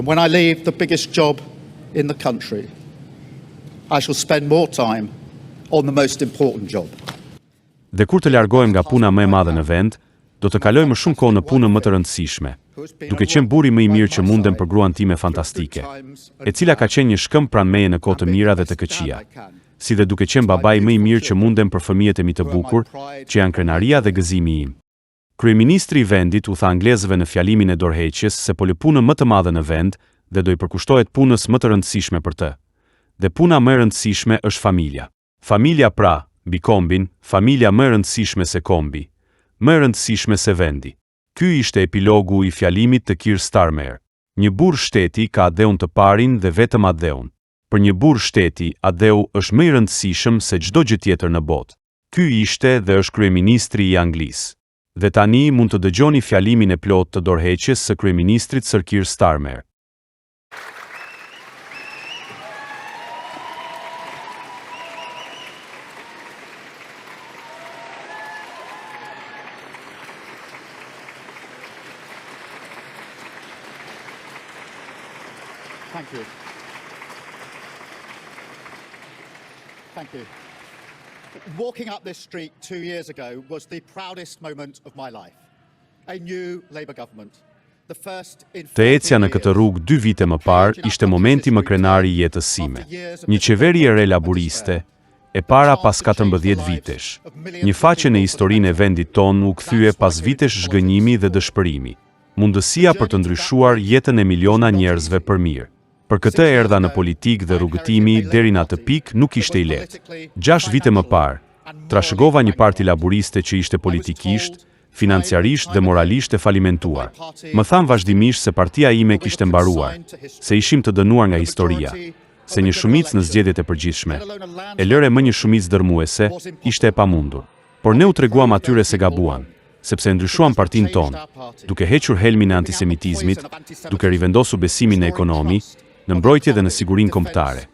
when I leave the biggest job in the country, I shall spend more time on the most important job. Dhe kur të largohem nga puna më e madhe në vend, do të kaloj më shumë kohë në punën më të rëndësishme, duke qenë burri më i mirë që mundem për gruan time fantastike, e cila ka qenë një shkëmb pranë meje në kohë të mira dhe të këqija, si dhe duke qenë babai më i mirë që mundem për fëmijët e mi të bukur, që janë krenaria dhe gëzimi im. Kryeministri i vendit u tha anglezëve në fjalimin e dorëheqjes se po lë punën më të madhe në vend dhe do i përkushtohet punës më të rëndësishme për të. Dhe puna më e rëndësishme është familja. Familja pra, mbi kombin, familja më e rëndësishme se kombi, më e rëndësishme se vendi. Ky ishte epilogu i fjalimit të Keir Starmer. Një burrë shteti ka atdheun të parin dhe vetëm atdheun. Për një burrë shteti, atdheu është më i rëndësishëm se çdo gjë tjetër në botë. Ky ishte dhe është kryeministri i Anglisë. Dhe tani mund të dëgjoni fjalimin e plotë të dorëheqjes së kryeministrit Sir Keir Starmer. Thank you. Thank you. Walking up this street two years ago was the proudest moment of my life. A new Labour government. The first in Të ecja në këtë rrugë dy vite më parë ishte momenti më krenar i jetës sime. Një qeveri e re laburiste, e para pas 14 vitesh. Një faqe në historinë e vendit tonë u kthye pas vitesh zhgënjimi dhe dëshpërimi. Mundësia për të ndryshuar jetën e miliona njerëzve për mirë. Për këtë erdha në politikë dhe rrugëtimi deri në atë pikë nuk ishte i lehtë. Gjashtë vite më parë, trashëgova një parti laburiste që ishte politikisht, financiarisht dhe moralisht e falimentuar. Më thanë vazhdimisht se partia ime kishte mbaruar, se ishim të dënuar nga historia, se një shumicë në zgjedhjet e përgjithshme, e lëre më një shumicë dërrmuese, ishte e pamundur. Por ne u treguam atyre se gabuan, sepse e ndryshuam partinë tonë, duke hequr helmin e antisemitizmit, duke rivendosur besimin në ekonomi, në mbrojtje dhe në sigurinë kombëtare,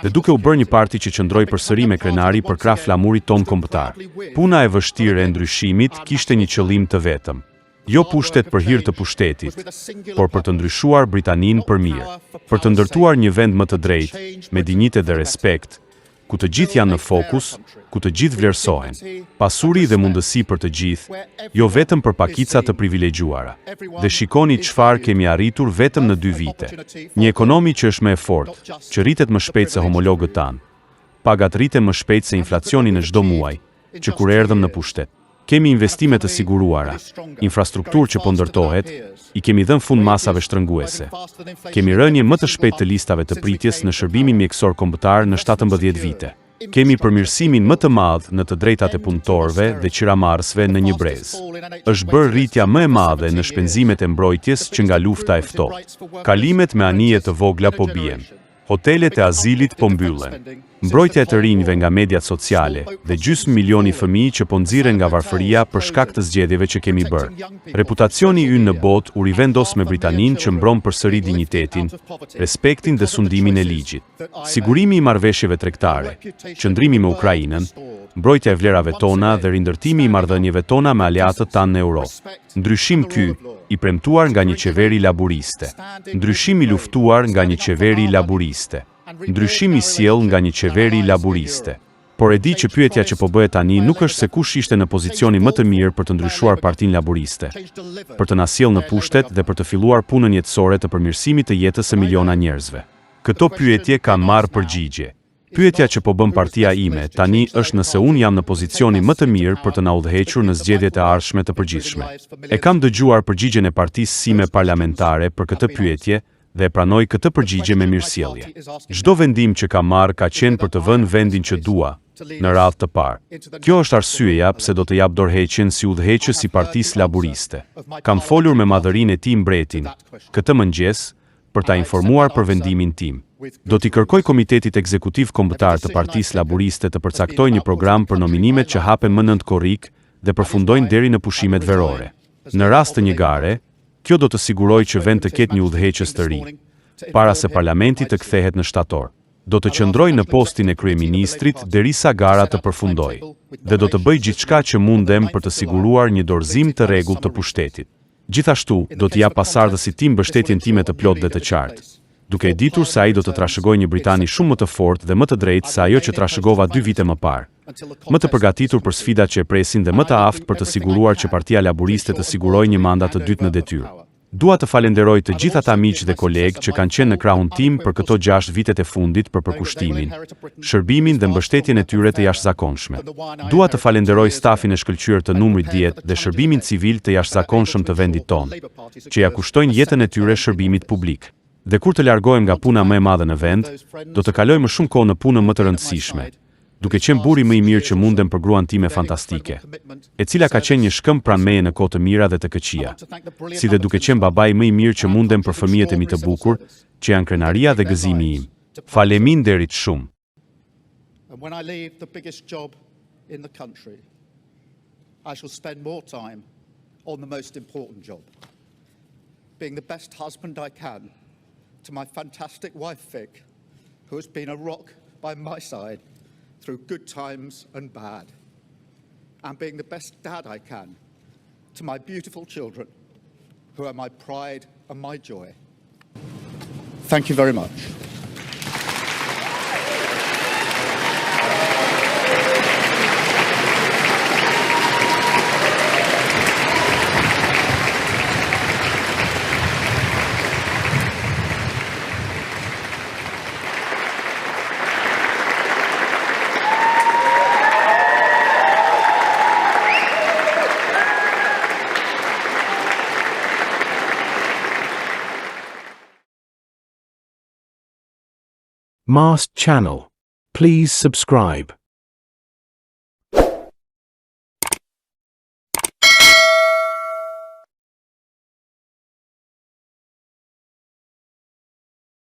dhe duke u bërë një parti që qëndroi përsëri me krenari përkrah flamurit tonë kombëtar. Puna e vështirë e ndryshimit kishte një qëllim të vetëm. Jo pushtet për hir të pushtetit, por për të ndryshuar Britaninë për mirë, për të ndërtuar një vend më të drejtë, me dinjitet dhe respekt, ku të gjithë janë në fokus, ku të gjithë vlerësohen. Pasuri dhe mundësi për të gjithë, jo vetëm për pakica të privilegjuara. Dhe shikoni çfarë kemi arritur vetëm në dy vite. Një ekonomi që është më e fortë, që rritet më shpejt se homologët tanë. Pagat rriten më shpejt se inflacioni në çdo muaj, që kur erdhëm në pushtet. Kemi investime të siguruara, infrastrukturë që po ndërtohet, i kemi dhënë fund masave shtrënguese. Kemi rënie më të shpejtë të listave të pritjes në shërbimin mjekësor kombëtar në 17 vite. Kemi përmirësimin më të madh në të drejtat e punëtorëve dhe qiramarrësve në një brez. Është bërë rritja më e madhe në shpenzimet e mbrojtjes që nga lufta e ftohtë. Kalimet me anije të vogla po bien. Hotelet e azilit po mbyllen. Mbrojtja e të rinjve nga mediat sociale dhe gjysmë milioni fëmijë që po nxirren nga varfëria për shkak të zgjedhjeve që kemi bërë. Reputacioni ynë në botë u rivendos me Britaninë që mbron përsëri dinjitetin, respektin dhe sundimin e ligjit. Sigurimi i marrëveshjeve tregtare, qëndrimi me Ukrainën, mbrojtja e vlerave tona dhe rindërtimi i marrëdhënieve tona me aleatët tanë në Europë. Ndryshim ky, i premtuar nga një qeveri laburiste. Ndryshim i luftuar nga një qeveri laburiste. Ndryshim i sjellë nga një qeveri laburiste. Por e di që pyetja që po bëhet tani nuk është se kush ishte në pozicionin më të mirë për të ndryshuar Partinë Laburiste, për të na sjellë në pushtet dhe për të filluar punën jetësore të përmirësimit të jetës së miliona njerëzve. Këto pyetje kanë marrë përgjigje. Pyetja që po bën partia ime tani është nëse unë jam në pozicionin më të mirë për të na udhëhequr në zgjedhjet e ardhshme të përgjithshme. E kam dëgjuar përgjigjen e partisë sime parlamentare për këtë pyetje dhe e pranoj këtë përgjigje me mirësjellje. Çdo vendim që kam marrë ka qenë për të vënë vendin që dua, në radhë të parë. Kjo është arsyeja pse do të jap dorëheqjen si udhëheqës i Partisë Laburiste. Kam folur me Madhërinë e Tij Mbretin këtë mëngjes për ta informuar për vendimin tim. Do t'i kërkoj Komitetit Ekzekutiv Kombëtar të Partisë Laburiste të përcaktojë një program për nominimet që hapen më 9 korrik dhe përfundojnë deri në pushimet verore. Në rast të një gare, kjo do të sigurojë që vend të ketë një udhëheqës të ri, para se parlamenti të kthehet në shtator. Do të qëndroj në postin e kryeministrit derisa gara të përfundojë dhe do të bëj gjithçka që mundem për të siguruar një dorëzim të rregullt të pushtetit. Gjithashtu, do t'i jap pasardhësit tim mbështetjen time të plotë dhe të qartë, duke e ditur se ai do të trashëgojë një Britani shumë më të fortë dhe më të drejtë se ajo që trashëgova dy vite më parë, më të përgatitur për sfidat që e presin dhe më të aftë për të siguruar që Partia Laburiste të sigurojë një mandat të dytë në detyrë. Dua të falenderoj të gjithë ata miq dhe kolegë që kanë qenë në krahun tim për këto gjashtë vitet e fundit për përkushtimin, shërbimin dhe mbështetjen e tyre të jashtëzakonshme. Dua të falenderoj stafin e shkëlqyer të numrit 10 dhe shërbimin civil të jashtëzakonshëm të vendit tonë, që ia kushtojnë jetën e tyre shërbimit publik. Dhe kur të largohem nga puna më e madhe në vend, do të kaloj më shumë kohë në punën më të rëndësishme, duke qenë burri më i mirë që mundem për gruan time fantastike, e cila ka qenë një shkëmb pranë meje në kohë të mira dhe të këqija, si dhe duke qenë babai më i mirë që mundem për fëmijët e mi të bukur, që janë krenaria dhe gëzimi im. Faleminderit shumë. And when I leave the biggest job in the country, I shall spend more time on the most important job, being the best husband I can to my fantastic wife Vic, who has been a rock by my side through good times and bad, and being the best dad I can to my beautiful children, who are my pride and my joy. Thank you very much. Mast channel. Please subscribe.